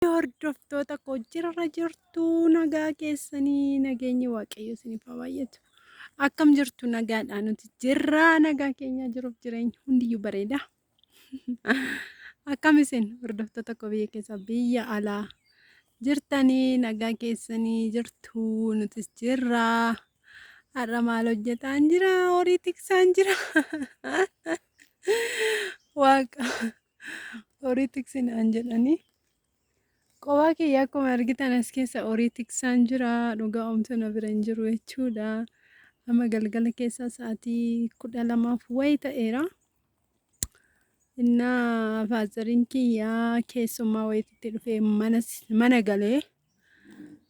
Hordoftoota koo jirra jirtu nagaa keessanii nageenyi waaqayyo isiniif haa baay'atu. Akkam jirtu nagaadhaa nuti jirra nagaa keenya jiruuf jireenya hundiyyuu bareeda. Akkam isin hordoftoota koo biyya keessa biyya alaa jirtanii nagaa keessanii jirtu nutis jirra. Har'a maal hojjetaan jira horii tiksaan jira. Waaqa horii tiksinaan jedhanii. Qobaa kiyya akkuma argitan as keessa horii tiksaan jira. Dhugaa omtuu na bira hin jiru jechuudha. Amma galgala keessa sa'aatii 12f wayi ta'eera. Innaa faazariin kiyya keessummaa wayititti dhufee mana galee.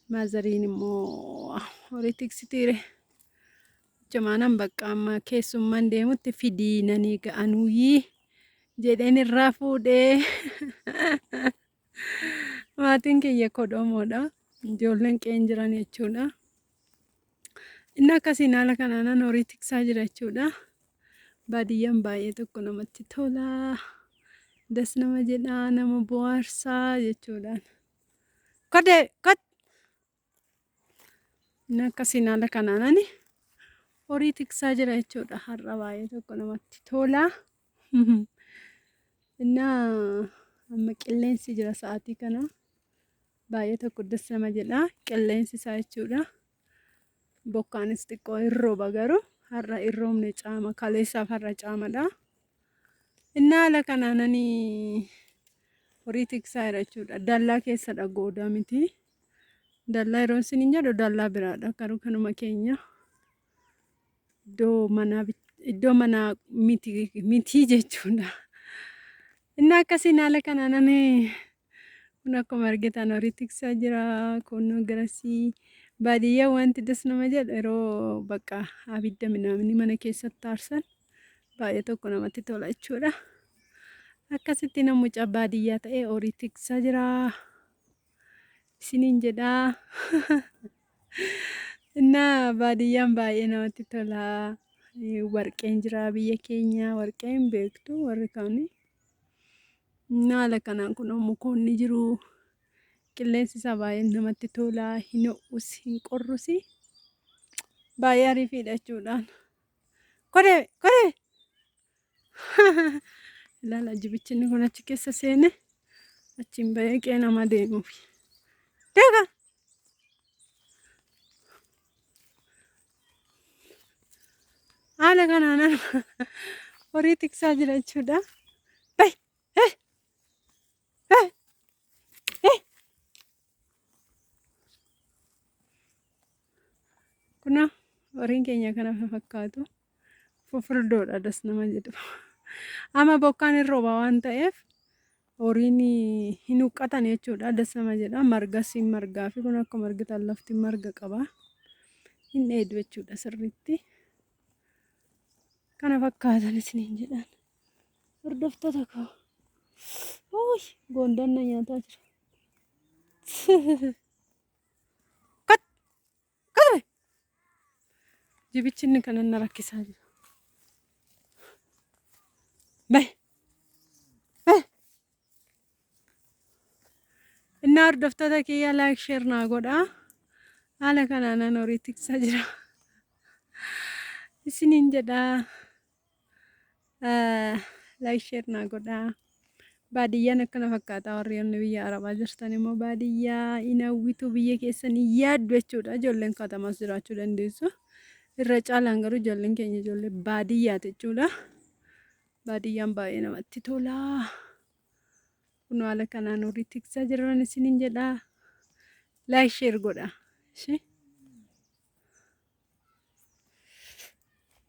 Maazariin immoo horii tiksitiire. Jumaanan bakka amma keessummaan deemutti fidii nanii ga'anuuyii jedheen irraa fuudhee. Maatiin kiyya kodhoomoodha. Ijoolleen qe'een jiran jechuudha. Inni akkasiin haala kanaanan horii tiksaa jira jechuudha. Baadiyyaan baay'ee tokko namatti tola. Das nama jedha, nama bohaarsaa jechuudha. Kodee kot! Inni akkasiin haala kanaanan horii tiksaa jira jechuudha. Har'a baay'ee tokko namatti tola. Innaa amma qilleensi jira sa'aatii kana. Baay'ee tokko das nama jedha. Qilleensi isaa jechuudha. Bokkaanis xiqqoo hin rooba garuu har'a hin roobne caama. Kaleessaaf har'a caamadha. Innaa haala kanaan ani horii tiksaa jira jechuudha. Dallaa keessadha goodaa miti. Dallaa yeroo isiniin jedhu dallaa biraadha. Garuu kanuma keenya iddoo manaa iddoo manaa miti miti jechuudha. Inni akkasiin haala kanaan ani kun akkuma argitan horii tiksaa jira. Kunnoo garasii baadiyyaa wanti das nama jedhu yeroo bakka abidda minaamni mana keessatti aarsan baay'ee tokko namatti tola jechuudha. Akkasitti nama mucaa baadiyyaa ta'ee horii tiksaa jira. Isiniin jedha. Innaa baadiyyaan baay'ee namatti tola. Warqeen jira biyya keenya warqee hin beektu warri kaanii. Innaa haala kanaan kunoo mukoonni jiru. Qilleensi isaa baay'ee namatti tola. Hin ho'us hin qorrus. Baay'ee ariifiidha jechuudhaan. Kodee kodee! Ilaala jibichi inni kun achi keessa seene achiin bahee qe'ee nama deemuuf. Deegaa! Haala kanaan horii tiksaa jira jechuudha. Bahi! Hey! Hey! Hey! Kunoo horiin keenya kana fakkaatu. Fufurdoodha das nama jedhu. Amma bokkaan hin rooba waan ta'eef horiin hin huqqatan jechuudha. Das nama jedha. Margas hin margaa fi kun akkuma argitan lafti marga qaba. Hin dheedu jechuudha sirriitti. Kana fakkaatan isiniin jedhan. Hordoftoota koo. Uuy goondaan na nyaataa jira. Kot! Kot! Jibichi inni kanan na rakkisaa jira. Bahi! Bahi! Innaa hordoftoota kiyya like share naa godhaa. Haala kanaan an horii tiksaa jira. Isiniin jedhaa. Like share naa godhaa. Baadiyyaan akkana fakkaata warri onni biyya Arabaa jirtan immoo baadiyyaa hin hawwitu biyya keessan hin yaaddu jechuudha. Ijoolleen katamaas jiraachuu dandeessu. Irra caalaan garuu ijoolleen keenya ijoollee baadiyyaati jechuudha. Baadiyyaan baay'ee namatti tola. Kun haala kanaan horii tiksaa jiran isiniin jedha. Like share godha. Ishee.